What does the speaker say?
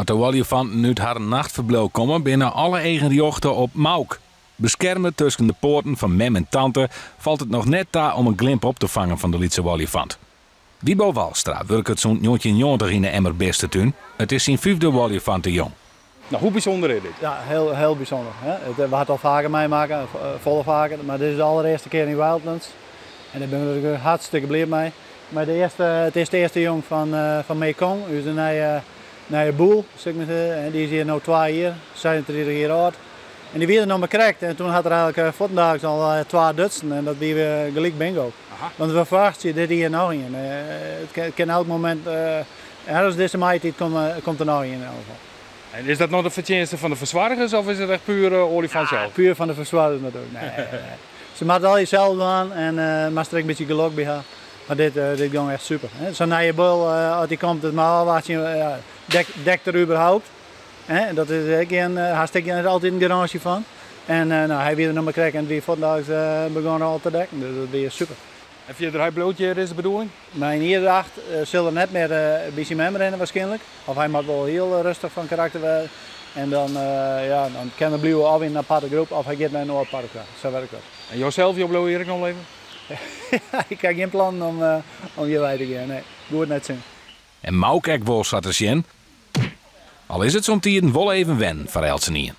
As de oaljefanten út harren nachtferbliuw komme, binne alle eagen rjochte op Mauk. Beskerme tusken de poaten fan mem en tante falt it noch net ta om in glimp op te fangen fan de lytse oaljefant. Wibo Walstra wurket sûnt 1990 yn de Emmer Bistetún. It is syn fyfde oaljefantejong. No, hoe bysûnder is dit? Ja, heel, heel bysûnder. Hè. We ha it al faker meimakke, folle faker, mar dit is de alderearste kear yn Wildlands. En dêr binne we natuerlik hartstikke bliid mei. Mar de earste, it is de earste jong fan Mekong, ús nije, nije boel, sil ik mar sizze. En dy is hjir no 2 jier, 36 jier âld. En dy wie der noch mar krekt en toen hat er eigentlik fuortendaliks al 2 dutsen en dat wie gelyk bingo. Want we ferwachtsje dit jier noch ien. It kin elk momint, ergens dizze maitiid komt der noch ien yn elk gefal. En is dat no de fertsjinste fan de fersoargers of is it echt puer oaljefant sels? Puer fan de fersoargers natuerlik. Nee, nee. Se moatte it allegear sels dwaan en moatst der ek in bytsje gelok by ha. Mar dit gong echt super. Sa'n nije bul, as dy komt, it mar ôfwachtsjen, ja, dekt er überhaupt. Hè, dat is ek gjin, hast ek gjin altyd in garânsje fan. En no, hy wie der noch mar krekt en it wie fuortendaliks begûn al te dekken. Dus dat wie super. En fierder, hy bliuwt hjir, is de bedoeling? Mei in jier 8 sil er net mear by syn mem rinne waarskynlik. Of hy moat wol hiel rêstich fan karakter wêze. En dan, ja, dan kin er bliuwe of yn in aparte groep of hy giet nei in oar park ta. Sa wurket dat. En josels, jo bliuwe hjir ek noch leven? Ik ha gjin plannen om hjir wei te gean, nee. Goed net sin. En Mauk ek wol sa te sjen. Al is it somtiden wol even wennen foar eltsenien.